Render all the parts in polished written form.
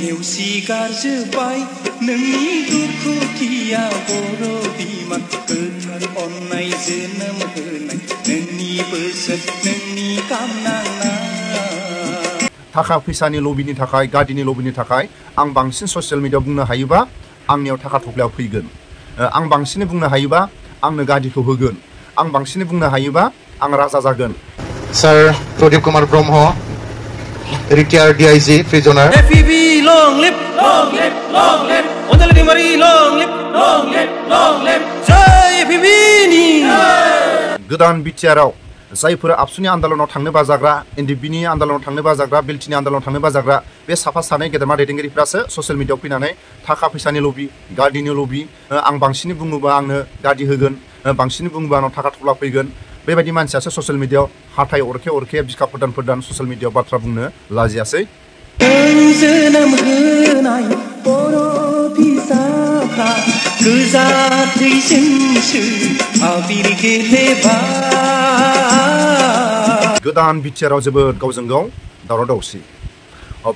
नेवसिगारजोब्बाय नोंनि दुखुथिया बर' बिमा गोथार अननाय जोनोम होनाय नोंनि बोसोन नोंनि कामनांना थाखा फैसानि लबिनि थाखाय गादिनि लबिनि थाखाय आं बांसिन ससियेल मिडियायाव बुंनो हायोबा आंनियाव थाखा थफ्लायाव फैगोन आं बांसिन बुंनो हायोबा आंनो गादिखौ होगोन आं बांसिन बुंनो हायोबा आं राजा जागोन Sir Pradip Kumar Brahma, retired DIG, prisoner. FPB long live, long live, long live. Onjali Dimari long live, long live, long live. Jai FPB ni. गोदान बिटिआरआव जायफोरा आबसुनि आन्दोलनाव थांनो बाजाग्रा एनडिपिनि आन्दोलनाव थांनो बाजाग्रा बिलटिनि आन्दोलनाव थांनो बाजाग्रा बे साफा सानै गेदेरमा दैदेनगिरिफ्रासो ससियेल मिडियायाव फैनानै थाखा फैसानि लबि गादिनि लबि आं बांसिन बुङोबा आंनो गादि होगोन बांसिन बुङोबा आंनाव थाखा थफ्ला फैगोन बेबायदि मानसियासो ससियेल मिडियायाव हाथाय अरखे अरखे बिखा फोदान ससियेल मिडियायाव बाथ्रा बुंनो लाजियासै जोनोम होनाय बर' फिसाफ्रा गोजा थैजोंसो आबिर गेलेबाय गोदान बिटिआरआव जोबोद गावजों गाव दावराव दावसि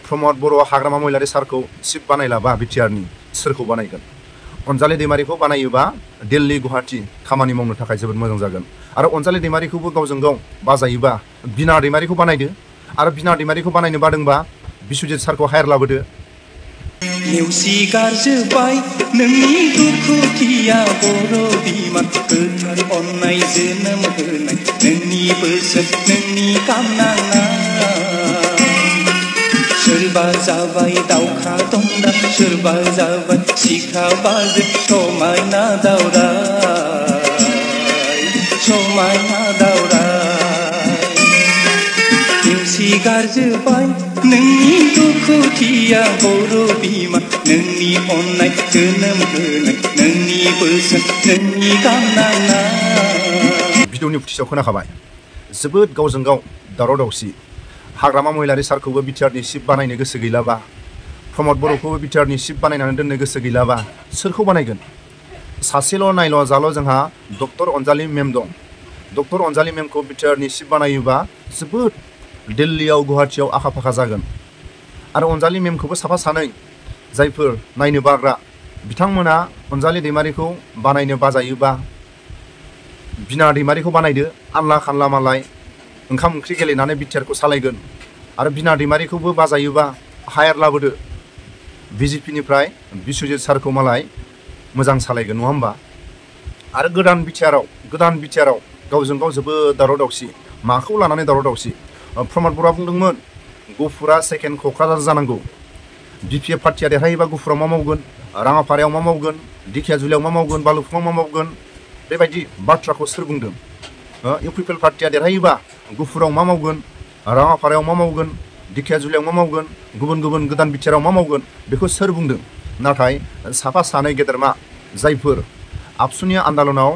प्रमद बर' हाग्रामा महिलारि सारखौ चिफ बानायलाबा बिटिआरनि सोरखौ बानायगोन अनजालि दैमारिखौ बानायोबा दिल्ली गुवाहाटी खामानि मावनो थाखाय जोबोद मोजां जागोन आरो अनजालि दैमारिखौबो गावजों गाव बाजायोबा बिना दैमारिखौ बानायदो आरो बिना दैमारिखौ बानायनो बादोंबा बिश्वजित सारखौ हायर लाबोदो नेवसिगारजोब्बाय नोंनि दुखुथिया बर' बिमा गोथार अननाय जोनोम होनाय नोंनि बोसोन नोंनि कामनांना सोरबा जाबाय दावखा दंदा सोरबा जाबाय सिखा बाज समायना दावराय नेवसिगारजोब्बाय नोंनि दुखुथिया बर' बिमा नोंनि अननाय जोनोम होनाय नोंनि बोसोन नोंनि कामनांना भिडिअनि फुटेजाव खोनाखाबाय जोबोद गावजों गाव दावराव दावसि हाग्रामा महिलारि सारखौबो बिटिआरनि चिफ बानायनो गोसो गैलाबा प्रमद बर'खौबो बिटिआरनि चिफ बानायनानै दोननो गोसो गैलाबा सोरखौ बानायगोन सासेल' नायल' जाल' जोंहा डक्टर अनजालि मेम दं डक्टर अनजालि मेमखौ बिटिआरनि चिफ बानायोबा जोबोद दिल्लीयाव गुवाहाटीयाव आखा फाखा जागोन आरो अनजालि मेमखौबो साफा सानै जायफोर नायनो बाग्रा बिथांमोना अनजालि दैमारिखौ बानायनो बाजायोबा बिना दैमारिखौ बानायदो आनला खानला मालाय ओंखाम ओंख्रि गेलेनानै बिटिआरखौ सालायगोन आरो बिना दैमारिखौबो बाजायोबा हायर लाबोदो बिजेपिनिफ्राय बिश्वजित सारखौ मालाय मोजां सालायगोन नङा होमबा आरो गोदान बिटिआरआव गावजों गाव जोबोद दावराव दावसि माखौ लानानै दावराव दावसि प्रमद बर'आ बुंदोंमोन गुफुरा सेकेन्ड क'क्राझार जानांगौ बिपिएफ पार्टिया देरहायोबा गुफुराव मा मावगोन राङापारायाव मा मावगोन दिखियाजुलियाव मा मावगोन बालुफुङाव मा मावगोन बेबायदि बाथ्राखौ सोर बुंदों इउपिपिएल पार्टिया देरहायोबा गुफुराव मा मावगोन राङापारायाव मा मावगोन दिखियाजुलियाव मा मावगोन गुबुन गुबुन गोदान बिटिआरआव मा मावगोन बेखौ सोर बुंदों नाथाय साफा सानै गेदेरमा जायफोर आबसुनि आन्दोलनाव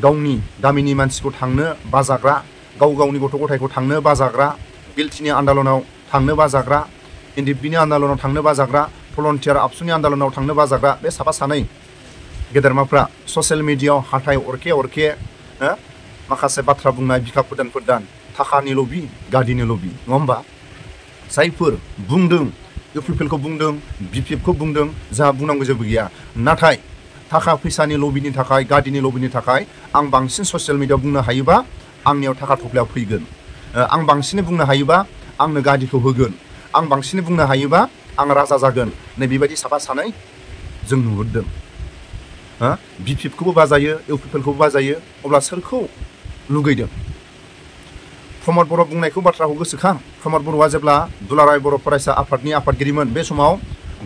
गावनि गामिनि मानसिखौ थांनो बाजाग्रा गावनि गथ' गथायखौ थांनो बाजाग्रा बिलटिनि आन्दोलनाव थांनो बाजाग्रा एनडिपिनि आन्दोलनाव थांनो बाजाग्रा भलन्टियार आबसुनि आन्दोलनाव थांनो बाजाग्रा बे साफा सानै गेदेरमाफ्रा ससियेल मिडियायाव हाथाय अरखे माखासे बाथ्रा बुंनाय बिखा फोदान थाखानि लबि गादिनि लबि नङा होमबा जायफोर बुंदों इउपिपिएलखौ बुंदों बिपिएफखौ बुंदों जोंहा बुंनांगौ जेबो गैया नाथाय थाखा फैसानि लबिनि थाखाय गादिनि लबिनि थाखाय आं बांसिन ससियेल मिडियायाव बुंनो हायोबा आंनियाव थाखा थफ्लायाव फैगोन आं बांसिन बुंनो हायोबा आंनो गादिखौ होगोन आं बांसिन बुंनो हायोबा आं राजा जागोन नै बेबायदि साफा सानै जों नुहुरदों बिपिएफखौबो बाजायो इउपिपिएलखौबो बाजायो अब्ला सोरखौ लुगैदों प्रमद बर' बुंनायखौ बाथ्राखौ गोसोखां प्रमद बर'आ जेब्ला दुलाराय बर' फरायसा आफादनि आफादगिरिमोन बे समाव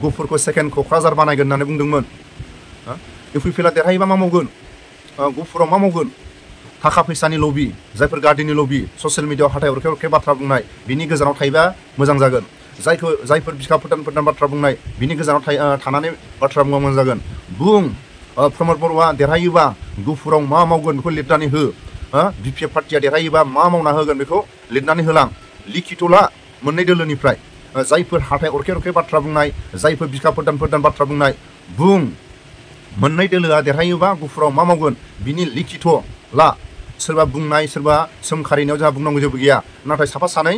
गुफुरखौ सेकेन्ड क'क्राझार बानायगोन होननानै बुंदोंमोन इउपिपिएलआ देरहायोबा मा मावगोन गुफुराव मा मावगोन थाखा फैसानि लबि जायफोर गादिनि लबि ससियेल मिडियायाव हाथाय अरखे बाथ्रा बुंनाय बिनि गोजानाव थायोबा मोजां जागोन जायफोर बिखा फोदान बाथ्रा बुंनाय बिनि गोजानाव थानानै बाथ्रा बुंबा मोजां जागोन बुं प्रमद बर'आ देरहायोबा गुफुराव मा मावगोन बेखौ लिरनानै हो बिपिएफ पार्टिया देरहायोबा मा मावना होगोन बेखौ लिरनानै होलां लिखितला मोननै दोलोनिफ्राय जायफोर हाथाय अरखे बाथ्रा बुंनाय जायफोर बिखा फोदान बाथ्रा बुंनाय बुं मोननै दोलोआ देरहायोबा गुफुराव मा मावगोन बिनि लिखित ला सोरबा बुंनाय सोरबा सोमखारिनायाव जोंहा बुंनांगौ जेबो गैया नाथाय साफा सानै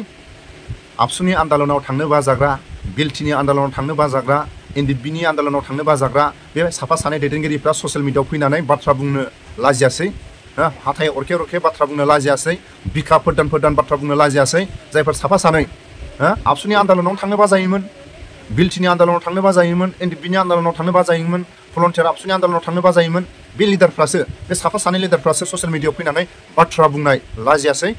आबसुनि आन्दोलनाव थांनो बाजाग्रा बिलटिनि आन्दलनाव थांनो बाजाग्रा एनडिपिनि आन्दलनाव थांनो बाजाग्रा बे साफा सानै दैदेनगिरिफ्रा ससियेल मिडियायाव फैनानै बाथ्रा बुंनो लाजियासै हाथाय अरखे अरखे बाथ्रा बुंनो लाजियासै बिखा फोरदान बाथ्रा बुंनो लाजियासै जायफोर साफा सानै आबसुनि आन्दलनाव थांनो बाजायोमोन बिलटिनि आन्दलनाव थांनो बाजायोमोन एनडिपिनि आन्दलनाव थांनो बाजायोमोन भलन्टियार आबसुनि आन्दलनाव थांनो बाजायोमोन बे लिडारफ्रासो बे साफा सानै लिडारफ्रासो ससियेल मिडियायाव फैनानै बाथ्रा बुंनाय लाजियासै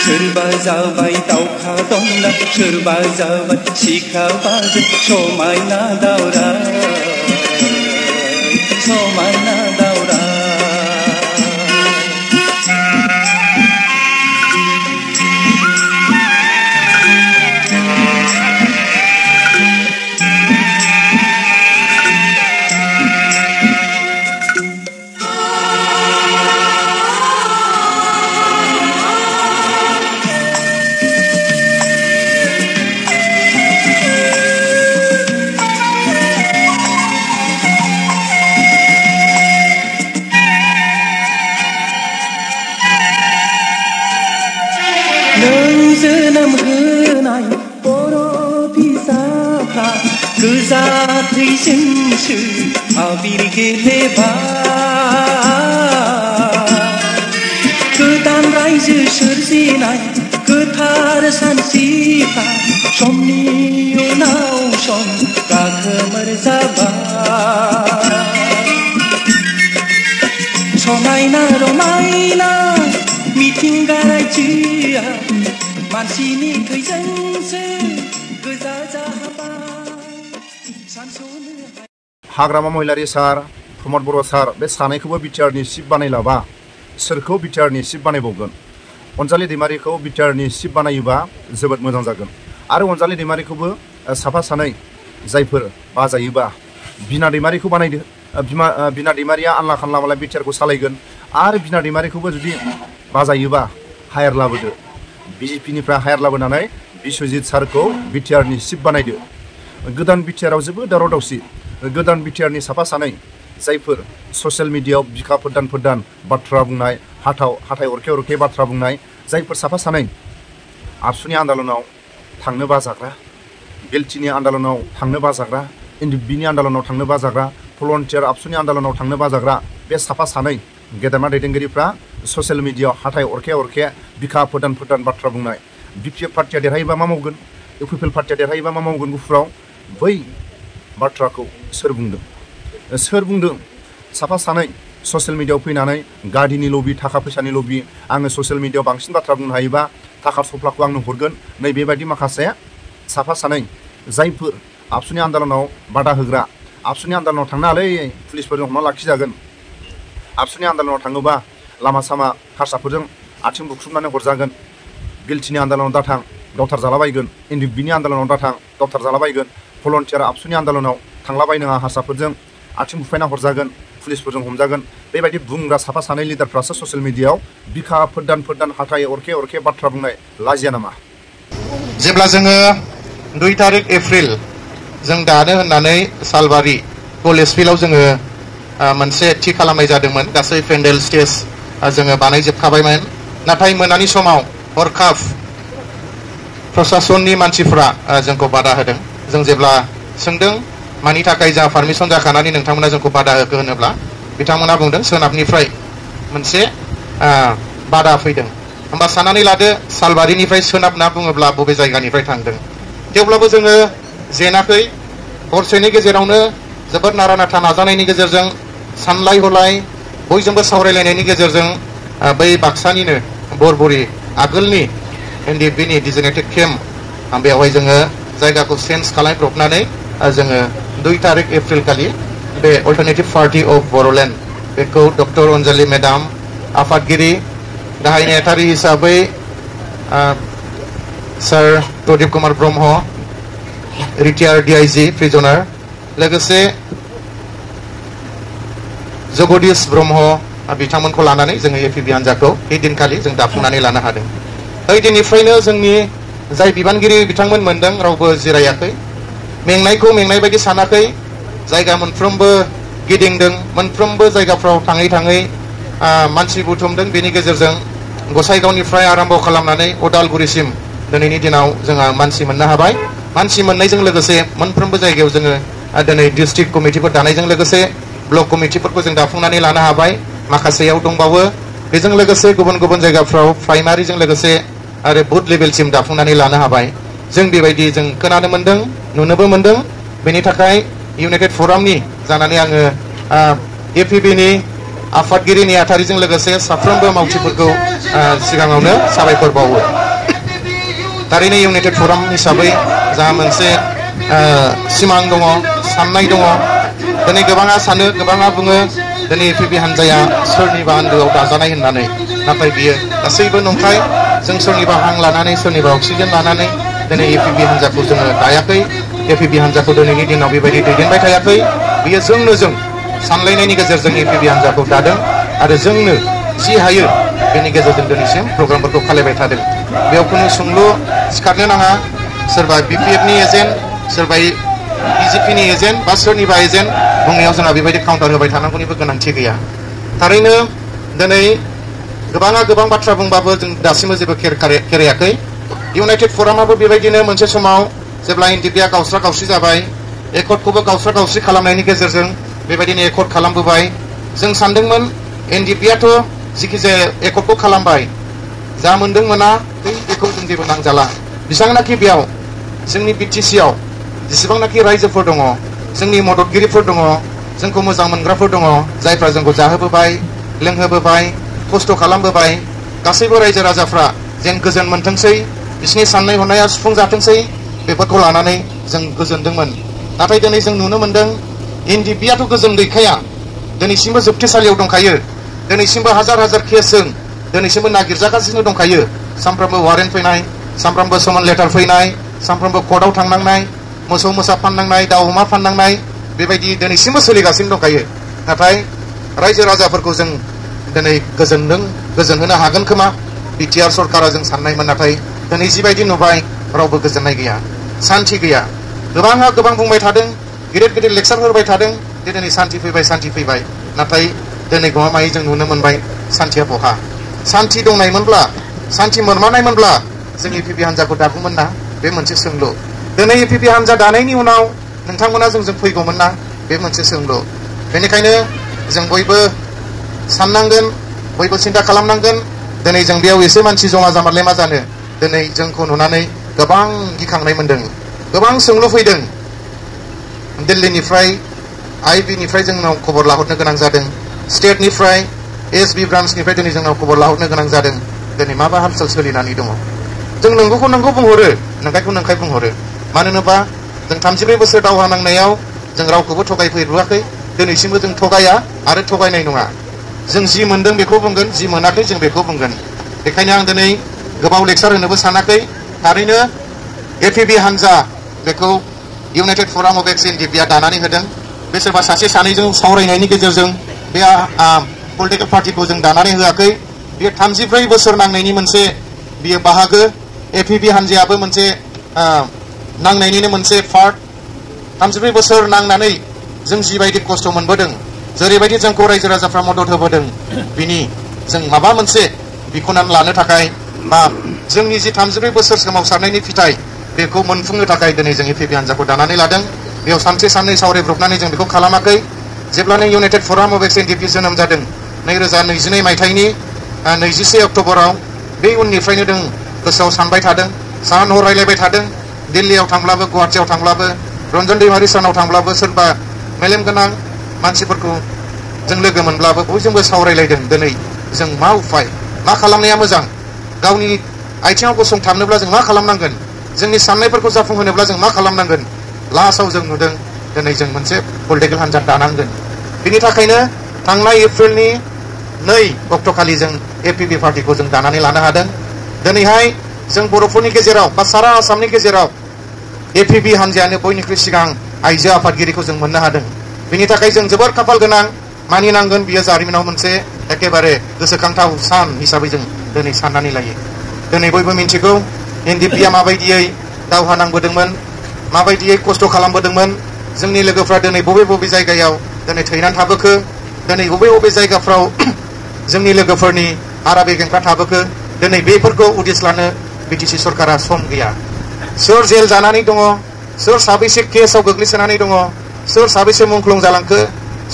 सोरबा जाबाय दावखा दंना सोरबा जाबाय सिखा बाजै समायना दावरा समायना दावरा जोनोम होनाय बर' फिसाफ्रा गोजा थैजोंसो आबिर गेलेबा गोदान रायजो सोरजिनाय गोथार सानस्रिफ्रा समनि उनाव सम गाखोमोर जाबाय समायना रमायना मिथिंगा रायजोआ मानसिनि थैजोंसो गोजा जाबाय सानस'नो हाग्रामा महिलारि सार प्रमद बर' सार बे सानैखौबो बिटिआरनि चिफ बानायलाबा सोरखौ बिटिआरनि चिफ बानायबावगोन अनजालि दैमारिखौ बिटिआरनि चिफ बानायोबा जोबोद मोजां जागोन आरो अनजालि दैमारिखौबो साफा सानै जायफोर बाजायोबा बिना दैमारिखौ बानायदो बिना दैमारिया आनला खानला मालाय बिटिआरखौ सालायगोन आरो बिना दैमारिखौबो जुदि बाजायोबा हायार लाबोदो बिजेपिनिफ्राय हायार लाबोनानै बिश्वजित सारखौ बिटिआरनि चिफ बानायदो गोदान बिटिआराव जोबोद दावराव दावसि गोदान बिटिआरनि साफा सानै जायफोर ससियेल मिडियायाव बिखा फोरदान बाथ्रा बुंनाय हाथाय अरखे अरखे बाथ्रा बुंनाय जायफोर साफा सानै आबसुनि आन्दलनाव थांनो बाजाग्रा बिलटिनि आन्दलनाव थांनो बाजाग्रा एनडिपिनि आन्दलनाव थांनो बाजाग्रा भलन्टियार आबसुनि आन्दलनाव थांनो बाजाग्रा बे साफा सानै गेदेमा दैदेनगिरिफ्रा ससियेल मिडियायाव हाथाय अरखे अरखे बिखा फोरदान बाथ्रा बुंनाय बिपिएफ पार्टिया देरहायोबा मा मावगोन इउपिपिएल पार्टिया देरहायोबा मा मावगोन गुफुराव बै बाथ्राखौ सोर बुंदों साफा सानै ससियेल मिडियायाव फैनानै गादिनि लबि थाखा फैसानि लबि आङो ससियेल मिडियायाव बांसिन बाथ्रा बुंनो हायोबा थाखा सफ्लाखौ आंनो हरगोन नै बेबायदि माखासे साफा सानै जायफोर आबसुनि आन्दलनाव बादा होग्रा आबसुनि आन्दलनाव थांनो हालै पुलिसफोरजों हमना लाखिजागोन आबसुनि आन्दलनाव थाङोबा लामा सामा हारसाफोरजों आथिं बुख्रुबनानै हरजागोन बिलटिनि आन्दलनाव दाथां दावथार जालाबायगोन एनडिपिनि आन्दलनाव दाथां दावथार जालाबायगोन भलन्टियार आबसुनि आन्दलनाव थांलाबायनाङा हारसाफोरजों आथिं बुफायना हरजागोन पुलिसफोरजों हमजागोन बेबायदि बुंग्रा साफा सानै लिडारफ्रासो ससियेल मिडियायाव बिखा फोरदान हाथाय अरखे अरखे बाथ्रा बुंनाय लाजिया नामा जेब्ला जोङो 2 तारिख एप्रिल जों दानो होननानै सालबारि कलेज फिल्डआव जोङो मोनसे थि खालामनाय जादोंमोन गासै पेन्डेल स्टेज जोङो बानायजोबखाबायमोन नाथाय मोनानि समाव हरखाब प्रशासननि मानसिफ्रा जोंखौ बादा होदों जों जेब्ला सोंदों मानि थाखाय जा पारमिसन जाखानानै नोंथांमोना जोंखौ बादा होखो होनोब्ला बिथांमोना बुंदों सोनाबनिफ्राय मोनसे बादा फैदों होमबा साननानै लादो सालबारिनिफ्राय सोनाब ना बुङोब्ला बबे जायगानिफ्राय थांदों थेवब्लाबो जोङो जेनाखै हरसेनि गेजेरावनो जोबोद नारा नाथा नाजानायनि गेजेरजों सानलाय हलाय बयजोंबो सावरायलायनायनि गेजेरजों बै बाक्सानिनो बरबरि आगोलनि एनडिपिनि डिजिग्नेटेड केम्प बेवहाय जोङो जायगाखौ चेन्ज खालामब्रबनानै जोङो 2 तारिख एप्रिल खालि बे अल्टारनेटिभ पार्टी अफ बर'लेण्ड बेखौ डक्टर अनजालि मेडाम आफादगिरि गाहाय नेहाथारि हिसाबै सार प्रदीप कुमार ब्रह्म रिटायार्ड डिआईजी प्रिजनार लोगोसे जगदीश ब्रह्म बिथांमोनखौ लानानै जोङो एपिबि हान्जाखौ बे दिनखालि जों दाफुंनानै लानो हादों बै दिननिफ्रायनो जोंनि जाय बिबानगिरि बिथांमोन मोनदों रावबो जिरायाखै मेंनायखौ मेंनाय बायदि सानाखै जायगा मोनफ्रोमबो गिदिंदों मोनफ्रोमबो जायगाफ्राव थाङै थाङै मानसि बुथुमदों बेनि गेजेरजों गसाइगावनिफ्राय आरम्भ खालामनानै उदालगुरिसिम दिनैनि दिनाव जोंहा मानसि मोननो हाबाय मानसि मोननायजों लोगोसे मोनफ्रोमबो जायगायाव जोङो दिनै डिस्ट्रिक्ट कमिटिफोर दानायजों लोगोसे ब्लक कमिटिफोरखौ जों दाफुंनानै लानो हाबाय माखासेयाव दंबावो बेजों लोगोसे गुबुन गुबुन जायगाफ्राव प्राइमारिजों लोगोसे आरो बुथ लेभेलसिम दाफुंनानै लानो हाबाय जों बेबायदि जों खोनानो मोनदों नुनोबो मोनदों बेनि थाखाय इउनाइटेड फरामनि जानानै आङो एपिबिनि आफादगिरि नेहाथारिजों लोगोसे साफ्रोमबो मावथिफोरखौ सिगाङावनो साबायखर बावो थारैनो इउनाइटेड फराम हिसाबै जा मोनसे सिमां दङ साननाय दङ दिनै गोबाङा सानो गोबाङा बुङो दिनै एपिबि हान्जाया सोरनिबा आन्दोआव दाजानाय होननानै नाथाय बियो गासैबो नंखाय जों सोरनिबा हां लानानै सोरनिबा अक्सिजेन लानानै दिनै एपिबि हान्जाखौ जोङो दायाखै एपिबि हान्जाखौ दिनैनि दिनाव बेबायदि दैदेनबाय थायाखै बियो जोंनो जों सानलायनायनि गेजेरजों एपिबि हान्जाखौ दादों आरो जोंनो जि हायो बेनि गेजेरजों दिनैसिम प्रग्रामफोरखौ खालामबाय थादों बेयाव खुनु सोंलु सिखारनो नाङा सोरबा बिपिएफनि एजेन्ट सोरबा बिजेपिनि एजेन्ट बा सोरनिबा एजेन्ट बुंनायाव जोंहा बेबायदि काउन्टार होबाय थानांगौनिबो गोनांथि गैया थारैनो दिनै गोबाङा गोबां बाथ्रा बुंबाबो जों दासिमबो जेबो खेरायाखै इउनाइटेड फरामाबो बेबायदिनो मोनसे समाव जेब्ला एनडिपिआ गावस्रा गावस्रि जाबाय एकर्डखौबो गावस्रा गावस्रि खालामनायनि गेजेरजों बेबायदिनो एकर्ड खालामबोबाय जों सानदोंमोन एनडिपिआथ' जिखि जाया एकर्डखौ खालामबाय जा मोनदों मोना बेखौ जों जेबो नांजाला बेसेबांनाखि बेयाव जोंनि बिटिसिआव जेसेबांनाखि रायजोफोर दङ जोंनि मददगिरिफोर दङ जोंखौ मोजां मोनग्राफोर दङ जायफ्रा जोंखौ जाहोबोबाय लोंहोबोबाय खस्थ' खालामबोबाय गासैबो रायजो राजाफ्रा जेन गोजोन मोनथोंसै बिसिनि साननाय हनाया सुफुंजाथोंसै बेफोरखौ लानानै जों गोजोनदोंमोन नाथाय दिनै जों नुनो मोनदों एनडिपिआथ' गोजोन गैखाया दिनैसिमबो जोबथेसालियाव दंखायो दिनैसिमबो हाजार हाजार केसजों दिनैसिमबो नागिरजागासिनो दंखायो सानफ्रोमबो वारेन्ट फैनाय सानफ्रोमबो समन लेटार फैनाय सानफ्रोमबो कर्टआव थांनांनाय मोसौ मोसा फाननांनाय दाउ अमा फाननांनाय बेबायदि दिनैसिमबो सोलिगासिनो दंखायो नाथाय रायजो राजाफोरखौ जों दिनै गोजोनहोनो हागोन खोमा बिटिआर सरकारा जों साननायमोन नाथाय दिनै जिबायदि नुबाय रावबो गोजोननाय गैया सान्थि गैया गोबाङा गोबां बुंबाय थादों गिदिर गिदिर लेक्सार होबाय थादों दिनै सान्थि फैबाय नाथाय दिनै गमामायै जों नुनो मोनबाय सान्थिया बहा सान्थि दंनायमोनब्ला सान्थि मोनमानायमोनब्ला जों एपिबि हान्जाखौ दागौमोन ना बे मोनसे सोंलु दिनै एपिबि हान्जा दानायनि उनाव नोंथांमोना जोंजों फैगौमोन ना बे मोनसे सोंलु बेनिखायनो जों बयबो साननांगोन बयबो सिन्था खालामनांगोन दिनै जों बेयाव एसे मानसि जमा जामारलाय मा जानो दिनै जोंखौ नुनानै गोबां गिखांनाय मोनदों गोबां सोंलु फैदों दिल्लीनिफ्राय आइबिनिफ्राय जोंनाव खबर लाहरनो गोनां जादों स्टेटनिफ्राय एसबि ब्रान्चनिफ्राय दिनै जोंनाव खबर लाहरनो गोनां जादों दिनै माबा हालसाल सोलिनानै दङ जों नंगौखौ नंगौ बुंहरो नंखायखौ नंखाय बुंहरो मानो होनोबा जों 34 बोसोर दावहा नांनायाव जों रावखौबो थगायफेरबोआखै दिनैसिमबो जों थगाया आरो थगायनाय नङा जों जि मोनदों बेखौ बुंगोन जि मोनाखै जों बेखौ बुंगोन बेखायनो आं दिनै गोबाव लेक्सार होनोबो सानाखै थारैनो एपिबि हान्जा बेखौ इउनाइटेड फराम अफ एक्स एनडिपिआ दानानै होदों बे सोरबा सासे सानैजों सावरायनायनि गेजेरजों बे पलिटिकेल पार्टिखौ जों दानानै होआखै बेयो 34 बोसोर नांनायनि मोनसे बियो बाहागो एपिबि हान्जायाबो मोनसे नांनायनिनो मोनसे पार्ट 34 बोसोर नांनानै जों जिबायदि खस्थ' मोनबोदों जेरैबायदि जोंखौ रायजो राजाफ्रा मदद होबोदों बिनि जों माबा मोनसे बिख'नानै लानो थाखाय बा जोंनि जि 34 बोसोर सोमावसारनायनि फिथाइ बेखौ मोनफुंनो थाखाय दिनै जों एपिबि हान्जाखौ दानानै लादों बेयाव सानसे साननै सावरायब्रबनानै जों बेखौ खालामाखै जेब्लानो इउनाइटेड फराम अफ एक्स एनडिपि जोनोम जादों 2022 मायथाइनि 21 अक्ट'बराव बे उननिफ्रायनो जों गोसोआव सानबाय थादों सान हर रायलायबाय थादों दिल्लीयाव थांब्लाबो गुवाहाटियाव थांब्लाबो रन्जन दैमारि सानाव थांब्लाबो सोरबा मेलेम गोनां मानसिफोरखौ जों लोगो मोनब्लाबो बयजोंबो सावरायलायदों दिनै जों मा उपाय मा खालामनाया मोजां गावनि आथिङाव गसंथाबनोब्ला जों मा खालामनांगोन जोंनि साननायफोरखौ जाफुंहोनोब्ला जों मा खालामनांगोन लास्टआव जों नुदों दिनै जों मोनसे पलिटिकेल हान्जा दानांगोन बिनि थाखायनो थांनाय एप्रिलनि 2 अक्ट'खालि जों एपिबि पार्टिखौ जों दानानै लानो हादों दिनैहाय जों बर'फोरनि गेजेराव बा सारा आसामनि गेजेराव एपिबि हान्जायानो बयनिख्रुइ सिगां आइजो आफादगिरिखौ जों मोननो हादों बिनि थाखाय जों जोबोर खाफाल गोनां मानिनांगोन बियो जारिमिनाव मोनसे एखेबारे गोसोखांथाव सान हिसाबै जों दिनै साननानै लायो दिनै बयबो मिन्थिगौ एनडिपिआ माबायदियै दावहा नांबोदोंमोन माबायदियै खस्थ' खालामबोदोंमोन जोंनि लोगोफ्रा दिनै बबे बबे जायगायाव दिनै थैनानै थाबोखो दिनै बबे बबे जायगाफ्राव जोंनि लोगोफोरनि हारा बेगेंफ्रा थाबोखो दिनै बेफोरखौ उदिस लानो बिटिसि सरकारा सम गैया सोर जेल जानानै दङ सोर साबैसे केसाव गोग्लैसोनानै दङ सोर साबैसे मुंख्लं जालांखो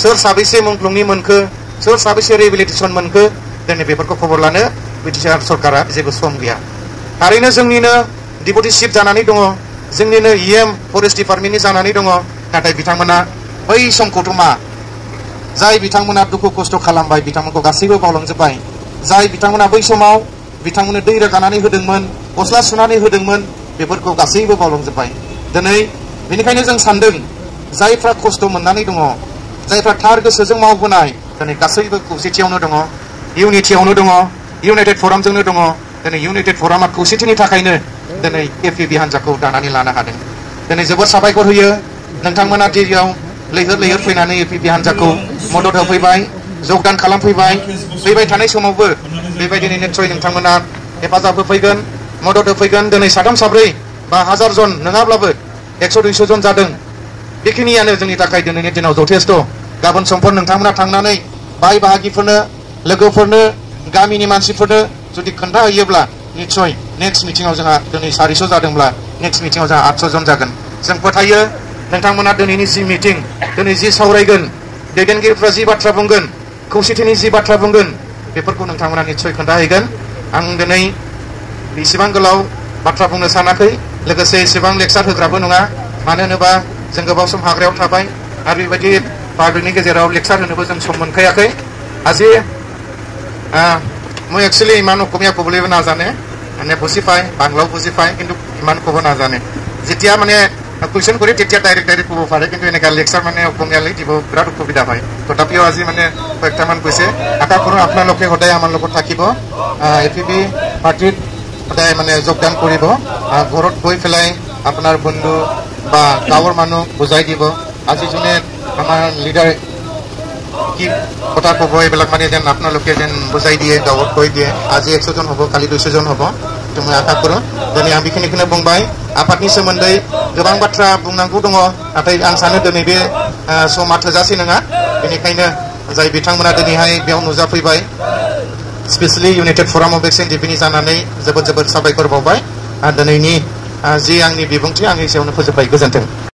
सोर साबैसे मुंख्लंनि मोनखो सोर साबैसे रिहेबिलिटेसन मोनखो दिनै बेफोरखौ खबर लानो बिटिआर सरकारा जेबो सम गैया थारैनो जोंनिनो डिपुटि चिफ जानानै दङ जोंनिनो इएम फरेस्ट डिपार्टमेन्टनि जानानै दङ नाथाय बिथांमोना बै समखौथ' मा जाय बिथांमोना दुखु खस्थ' खालामबाय बिथांमोनखौ गासैबो बावलांजोब्बाय जाय बिथांमोना बै समाव बिथांमोननो दै रोगानानै होदोंमोन गस्ला सुनानै होदोंमोन बेफोरखौ गासैबो बावलांजोब्बाय दिनै बेनिखायनो जों सानदों जायफ्रा खस्थ' मोननानै दङ जायफ्रा थार गोसोजों मावबोनाय दिनै गासैबो खौसेथियावनो दङ इउनिटियावनो दङ इउनाइटेड फरामजोंनो दङ दिनै इउनाइटेड फरामा खौसेथिनि थाखायनो दिनै एपिबि हान्जाखौ दानानै लानो हादों दिनै जोबोद साबायखर होयो नोंथांमोना दिल्लीयाव लैहोर लैहोर फैनानै एपिबि हान्जाखौ मदद होफैबाय जगदान खालामफैबाय फैबाय थानाय समावबो बेबायदिनो निस्सय नोंथांमोना हेफाजाब होफैगोन मदद होफैगोन दिनै साथाम साब्रै बा हाजार जन नङाब्लाबो 100-200 जन जादों बेखिनियानो जोंनि थाखाय दिनैनि दिनाव जथेस्थ गाबोन समफोर नोंथांमोना थांनानै बाय बाहागिफोरनो लोगोफोरनो गामिनि मानसिफोरनो जुदि खोन्थाहैयोब्ला निस्सय नेक्स्ट मिटिंआव जोंहा दिनै 400 जादोंब्ला नेक्स्ट मिटिंआव जोंहा 800 जन जागोन जों फोथायो नोंथांमोना दिनैनि जि मिटिं दिनै जि सावरायगोन दैदेनगिरिफ्रा जि बाथ्रा बुंगोन खौसेथिनि जि बाथ्रा बुंगोन बेफोरखौ नोंथांमोना निस्सय खोन्थाहैगोन आं दिनै इसेबां गोलाव बाथ्रा बुंनो सानाखै लोगोसे इसेबां लेक्सार होग्राबो नङा मानो होनोबा जों गोबाव सम हाग्रायाव थाबाय आरो बेबायदि पाब्लिकनि गेजेराव लेक्सार होनोबो जों सम मोनखायाखै আজি মই एक्चुअली इमान अकमिया कबलेबो ना जाने माने बुझি पाय बांलाव बुझि पाय किन्तु इमान कब ना जाने जेतिया माने कुৱেশ্যन কৰি তেতিয়া ডাইৰেক্ট ক'ব পাৰে কিন্তু এনেকা লেকচাৰ মানে অসমীয়ালৈ দিব বিৰাট অসুবিধা হয় তথাপিও আজি মানে কয়েকটামান কৈছে আশা কৰোঁ আপোনালোকে সদায় আমাৰ লগত থাকিব এপিবি পাৰ্টিত সদায় মানে যোগদান কৰিব ঘৰত গৈ পেলাই আপোনাৰ বন্ধু বা গাঁৱৰ মানুহ বুজাই দিব আজি যোনে আমাৰ লিডাৰ কি কথা ক'ব এইবিলাক মানে যেন আপোনালোকে যেন বুজাই দিয়ে গাঁৱত কৈ দিয়ে আজি 100 জন হ'ব কালি 200 জন হ'ব মই আশা কৰোঁ दिनै आं बेखिनिखौनो बुंबाय आफादनि सोमोन्दै गोबां बाथ्रा बुंनांगौ दङ नाथाय आं सानो दिनै बे समा थोजासे नङा बेनिखायनो जाय बिथांमोना दिनैहाय बेयाव नुजाफैबाय स्पेशली इउनाइटेड फराम अफ एक्स एनडिपिनि जानानै जोबोद जोबोद साबायखर बावबाय दिनैनि जि आंनि बिबुंथि आं एसेयावनो फोजोबबाय गोजोन्थों